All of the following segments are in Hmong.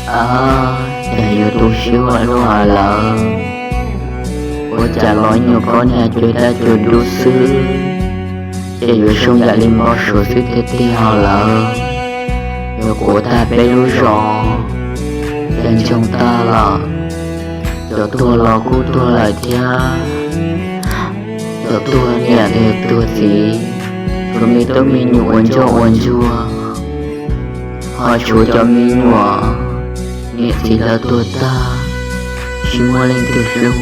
Ab, cas yuav tu siab ua luaj lawm. Ua cas los nyuam qhuav niaj cuag dab cuag dub xwb, ces yuav zoo yam li npau suav xwb tiag tiag lawm. Yuav quav tag peb lub zos, ces ntsoog tag lawm. Cov tuag los kuj tuag lawm thiab, cov tuag niam thiab tuag txiv, tshuav me tub me nyuam ua ntsuag ua ntsuag, ho tshuav cov me nyuam niam txiv lawv tuag tag, tsis muaj leej twg hlub.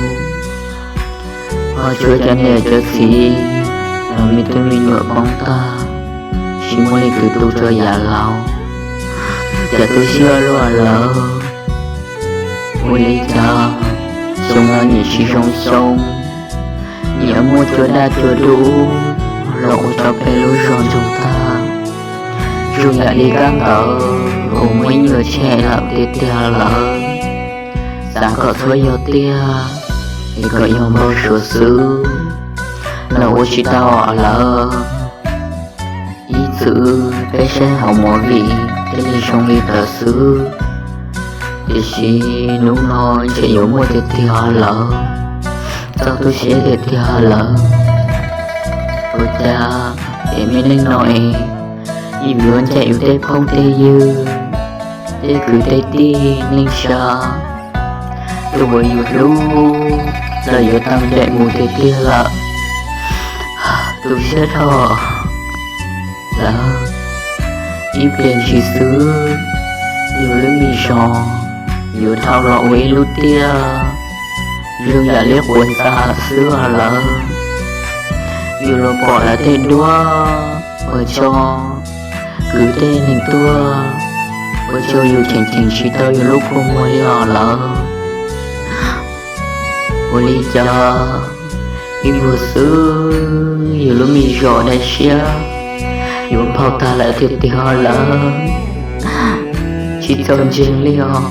Ho tshuav cov niam cov txiv, los me tub me nyuam poob tag, tsis muaj leej twg tu rau yav laus. Cas tu siab ua luaj lawm. Ua li cas xyoo no nyiam tsis zoo xyoo, nyiam muaj cua daj cua dub los ua rau peb lub zos ntsoog tag, zoo yam li kab ntawd uas muaj ib nyuag tshem lawm tiag tiag lawm. Xav kom txhob yog tiag, es kom yog npau suav xwb, los ua tsis tau lawm. Ib txwm peb saib hauv movie thiaj li zoo li ntawd xwb, tiam sis hnub no ntshe yuav muaj tiag tiag lawm. Txaus tu siab tiag tiag lawm. Ua cas es me neej no es yus yuav ncaim yus tej phooj tej ywg, tej kwv tej tij neej tsa, tus uas yus hlub los yuav tau ncaim mus tiag tiag lawm. Tu siab dhau lawm. Ib pliag ntshis xwb, yus lub me zos yuav dhau los ua ib lub tiaj zoo yam li quav ntxa xwb lawm. Yus los pom lawv tej duab uas tso kwv tej neeg tuag, ua rau yus cheem cheem tsis tau yus lub kua muag li os lawm. Ua li cas ib vuag xwb yus lub me zos daim siab yuav nphau tag lawm tiag tiag lawm, tsis txaus ntseeg li os.